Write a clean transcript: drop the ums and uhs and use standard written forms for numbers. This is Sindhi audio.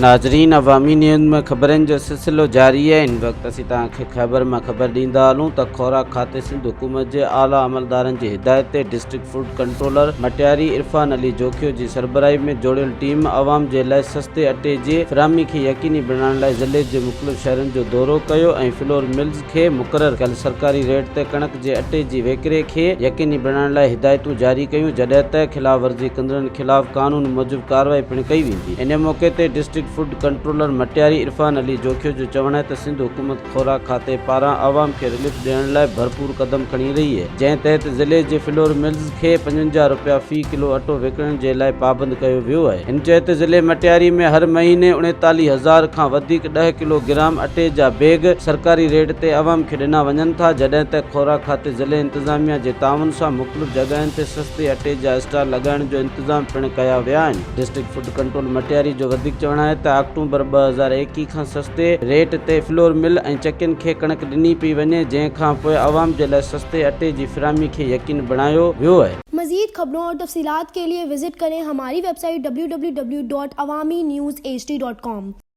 ناظرين عوامي نيوز ۾ خبرن جو سلسلو جاري آهي هن وقت اسين توهان کي خيبر مان خبر ڏيندا هلون ته خوراڪ کاتي سنڌ حڪومت جي اعليٰ عملدارن جي هدايت تي district food controller Matiari Irfan Ali Jokhio جي سربراهي ۾ جوڙيل ٽيم عوام جي لاء سستي اٽي جي فراهمي کي يقيني بڻائڻ لاء ضلعي جي مختلف شهرن جو دورو ڪيو ۽ فلور ملز کي مقرر ڪيل سرڪاري ريٽ تي ڪڻڪ جي اٽي جي وڪري کي يقيني بڻائڻ لاء هدايتون جاري ڪيون جڏهن ته خلاف ورزي ڪندڙن خلاف قانون موجب ڪارروائي پڻ ڪئي ويندي. ان موقعي تي district food controller Matiari Irfan Ali Jokhio جو چوڻ آهي ته سنڌ حڪومت خوراڪ کاتي پاران عوام کي رليف ڏيڻ لاء ڀرپور قدم کڻي رهي اهي جنهن تحت ضلعي جي فلور ملز کي 55 رپيا في ڪلو اٽو وڪڻڻ جي لاء پابند ڪيو ويو آهي. هن چيو ته ضلعي مٽياري ۾ هر مهيني 39 هزار کان وڌيڪ ڏهه ڪلو گرام اٽي جا بيگ سرڪاري ريٽ تي عوام کي ڏنا وڃن ٿا جڏهن ته خوراڪ کاتي ضلعي انتظاميا جي تعاون سان مختلف جڳهين تي سستي اٽي جا اسٽال لڳائڻ جو انتظام پڻ ڪيا ويا آهن. ڊسٽرڪٽ فوڊ ڪنٽرول مٽياري جو وڌيڪ چوڻ آهي ته آڪٽومبر 2021 کان سستي ريٽ تي فلور مل ۽ چڪين کي ڪڻڪ ڏني پئي وڃي جنهن کان پوء عوام جي لاء سستي اٽي جي فراهمي کي يقين بڻايو ويو آهي. مزيد خبرون اور تفصيلات کے لئے وزٽ ڪرين ھماري web site www.awamiNewsHD.com.